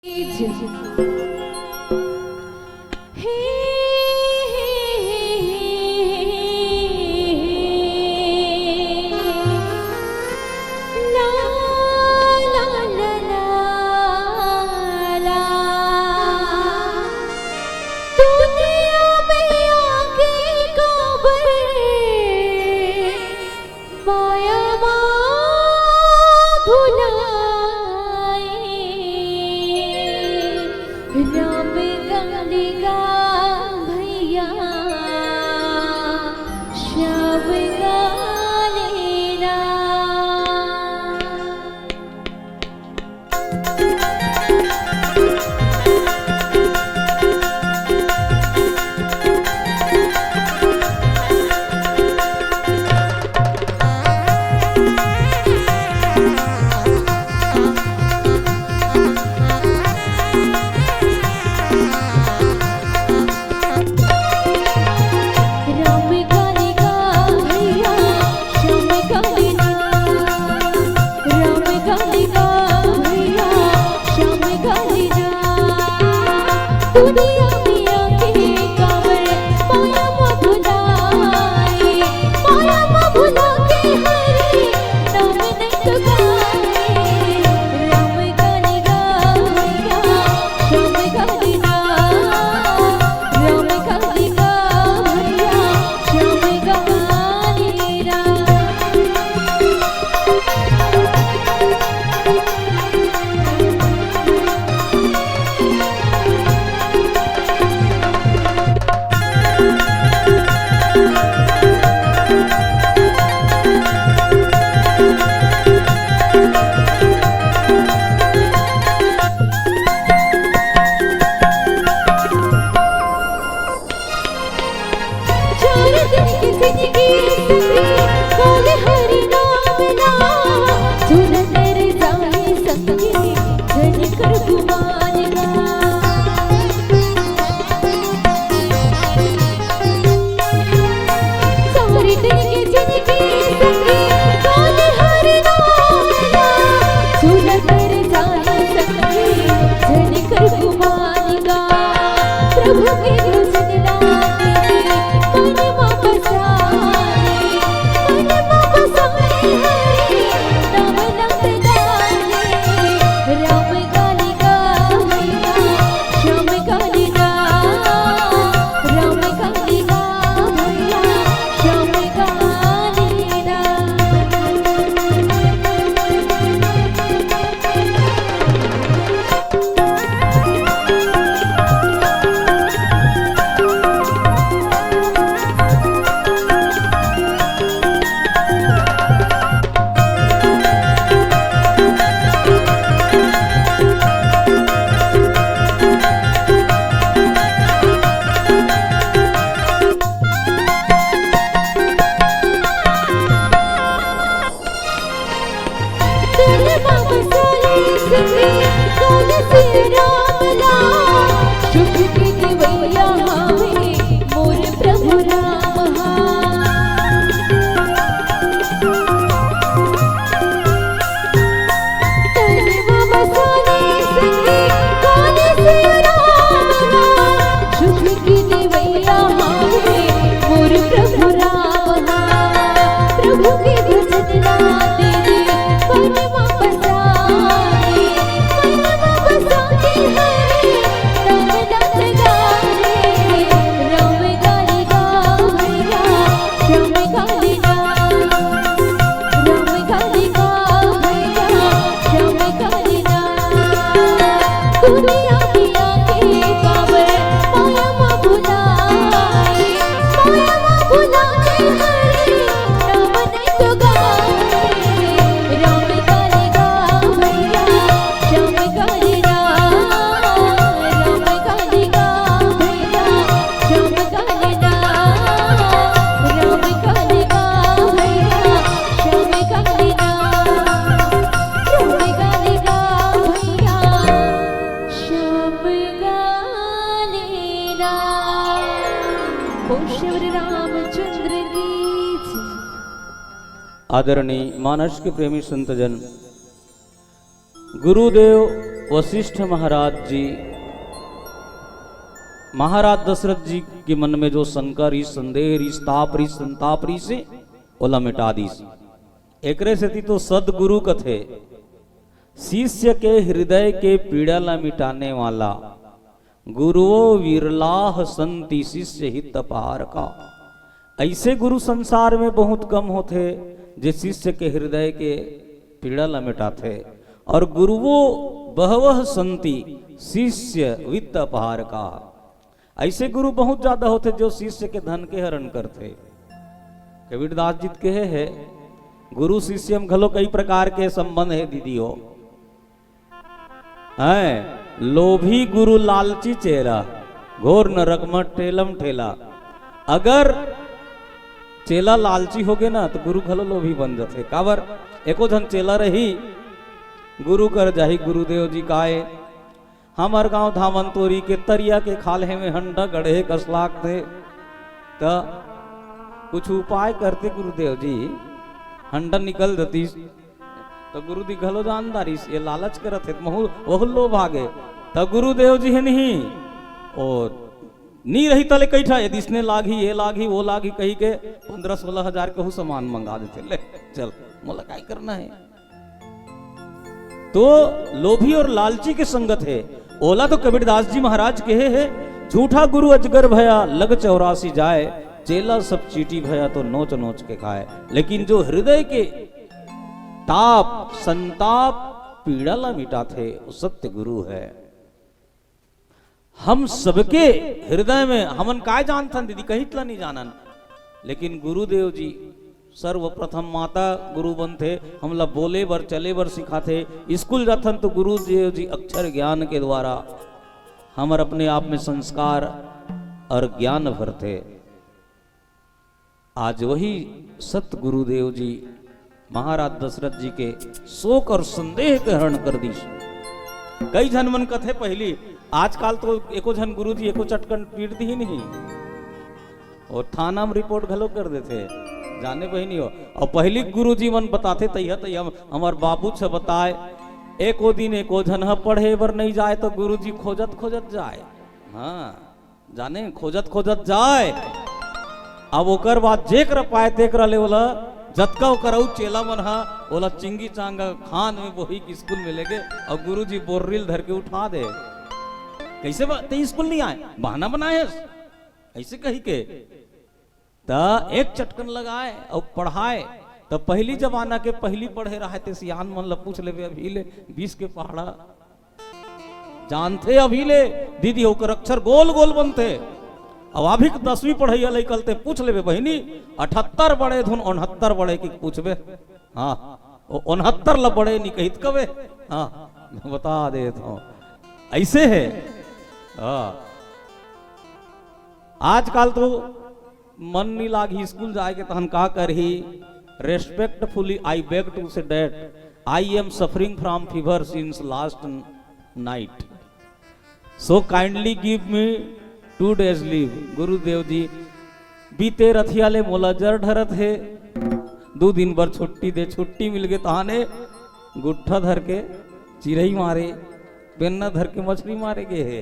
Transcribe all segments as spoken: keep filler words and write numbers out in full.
दुनिया में आके काबर माया मा भुलाए। राम गाली गा भैया, श्याम गाली ना। राम गाली गा भैया, श्याम गाली ना। राम गाली गा भैया, श्याम गाली ना। दुनिया में आके काबर माया मा भुलाए, माया मा भुला के हरे नाम नहीं तो गाए। राम गाली गा भैया, श्याम गाली ना। राम गाली गा भैया, श्याम गाली ना। चार दिन की जिंदगी सखी, काले हरि नाम ना, सुन कर जाए सखी, जन कर गुमान ना। चार दिन की जिंदगी सखी, काले हरि नाम ना, सुन कर जाए सखी, जन कर गुमान। प्रभु के भजन लागे, मन मा बसाए, मन मा बसाए हरे, नाम नाम गाए। राम गाली गा भैया, श्याम गाली ना। राम गाली गा भैया, श्याम गाली ना। आदरणीय मानस के प्रेमी संतजन, गुरुदेव वशिष्ठ महाराज जी, महाराज दशरथ जी के मन में जो शंका रहिस, संदेह रहिस, ताप रहिस, संताप रहिस, ओला मिटा दिस। एकरे सेती तो सद्गुरु कथे, शिष्य के हृदय के पीड़ा ला मिटाने वाला। गुरुओ विरलाह संति शिष्य हित पहारका। ऐसे गुरु संसार में बहुत कम होथे, जे शिष्य के हृदय के पीड़ा ला मिटाथे। और गुरुओ बहवह संति शिष्य वित्त पहारका। ऐसे गुरु बहुत ज्यादा होथे, जो शिष्य के धन के हरण करथे। कबीरदास जी त कहे हे, गुरु शिष्य म घलो कई प्रकार के संबंध हे दीदी हो। हैं, लोभी गुरु लालची चेला, घोर नरक म ठेलम ठेला। अगर चेला लालची होगे ना, तो गुरु घलो लोभी बन जाथे। काबर? एको झन चेला रही, गुरु कर जाही, गुरुदेव जी काय, हमर गांव धामन तोरी के तरिया के खाल्हे में हंडा गड़हे कस लागथे, त कुछ उपाय करते गुरुदेव जी, हंडा निकल जतिस। त गुरु जी घलो जान डारिस, ये लालच करत हे, महू, वहू लोभ आगे। त गुरुदेव जी हे नहीं, ओ, नी रही तले कई ठा, ये दिसने लागही, ये लागही, वो लागही, कही के पन्द्रह सोलह हजार कहू सामान मंगा देथे। ले, चल, मोला काय करना हे? तो लोभी और लालची के संगत हे। ओला तो कबीरदास जी महाराज कहे हे, झूठा गुरु अजगर भया, लग चौरासी जाए, चेला सब चींटी भया, तो नोच नोच के खाए। लेकिन जो हृदय के ताप, संताप, पीड़ा ला मिटाथे, वो सत्य गुरु हे। हम सबके हृदय में, हमन काय जानथन दीदी, कहित ला नहीं जानन, लेकिन गुरुदेव जी सर्वप्रथम माता गुरु बनथे, हमला बोले बर, चले बर सिखाथे। स्कूल जाथन तो गुरुदेव जी अक्षर ज्ञान के द्वारा हमर अपने आप में संस्कार और ज्ञान भरथे। आज वही सतगुरुदेव जी महाराज दशरथ जी के शोक और संदेह के हरण कर दीस। कई झन मन कथे पहली, आजकल तो एको झन गुरु जी एको चटकन पीट दी ही नहीं, और थाना में रिपोर्ट घलो कर देथे, जाने बहिनी हो। और पहली गुरु जी मन बताथे, तैया तैया हमर बाबू छ बताए, एको दिन एको झन ह पढ़े बर नहीं जाए तो गुरु जी खोजत खोजत जाए। हाँ, जाने, खोजत खोजत जाए। अब ओकर बाद जेकरा पाए तेकरा ले ओला, जतका ओकर अउ चेला मन हा ओला चिंगी चांगा खान में बोही के स्कूल में लेगे, और गुरुजी बोर्री ल धर के उठा दे। कैसे बा-, ते स्कूल नहीं आए, बहाना बनाए हस, ऐसे कही के। त एक चटकन लगाए और पढ़ाए। त पहली जमाना के पहली पढ़े रहे ते सियान मन ल पूछ लेबे, अभी ले बीस के पहाड़ा जानथे, अभी ले दीदी ओकर अक्षर गोल गोल बनथे। अब अभी के दसवीं पढ़ैया लइका ल ते पूछ लेबे बहिनी, अठहत्तर बड़े धुन उनहत्तर बड़े के पूछबे। हाँ, ओ उनहत्तर ल बड़े नहीं कहित कबे। हाँ, बता देत हूँ, ऐसे हे। हाँ, आजकल तो मन नहीं लागही स्कूल जाए के, तहन का करही? Respectfully I beg to say that I am suffering from fever since last night, so kindly give me two days leave। गुरुदेव जी, बीते रथिया ले मोला जर ढरत हे, दू दिन बर छुट्टी दे। छुट्टी मिल गे, तहाने गुट्ठा धर के चिरई मारे, पेन्ना धर के मछली मारे गे हे।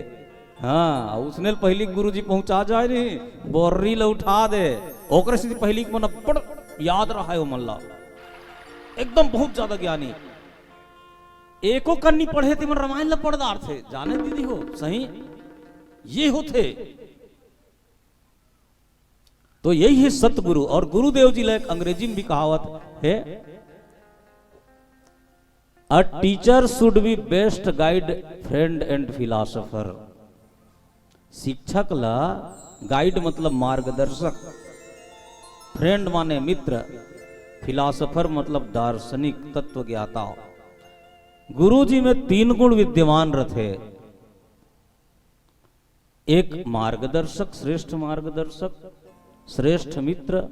हाँ, उसने पहली गुरुजी पहुंचा जाए नहीं, बोर्री ल उठा दे। ओकरे से पहली मन अब्बड़ याद रहा है ओ मन ला, एकदम बहुत ज्यादा ज्ञानी। एको कन्नी पढ़े ते मन रामायण ल पढ़ डारथे, जाने दीदी हो, सही ये होथे। तो यही है सतगुरु। और गुरुदेव जी ला एक अंग्रेजी में भी कहावत है, "A teacher should be best guide, friend and philosopher।" शिक्षक ला गाइड मतलब मार्गदर्शक, फ्रेंड माने मित्र, फिलॉसफर मतलब दार्शनिक तत्व ज्ञाता। गुरु जी में तीन गुण विद्यमान रथे, एक मार्गदर्शक, श्रेष्ठ मार्गदर्शक, श्रेष्ठ मित्र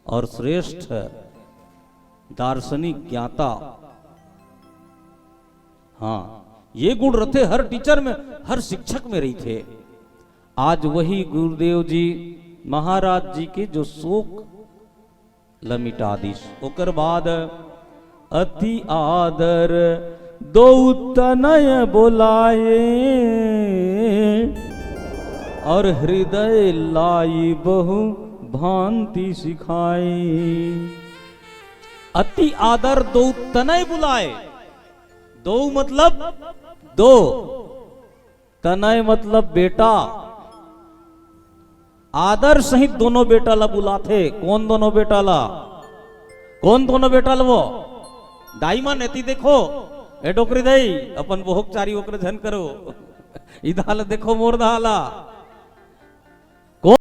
और श्रेष्ठ दार्शनिक ज्ञाता। हाँ, ये गुण रथे हर टीचर में, हर शिक्षक में रहिथे। आज वही गुरुदेव जी महाराज जी के जो शोक ल मिटा दिस। ओकर बाद अति आदर दो तनय बोलाए और हृदय लाई बहु भांति सिखाए। अति आदर दो तनय बुलाए। दो मतलब दो, तनय मतलब बेटा। आदर सहित दोनों बेटा ला बुलाथे। कौन दोनों बेटा ला? कौन दोनों बेटा ला वो? दाई मन एती देखो, ए डोकरी दाई, अपन बोहक चारी ओकरे झन करो। इधा ला देखो मोर दहा ला।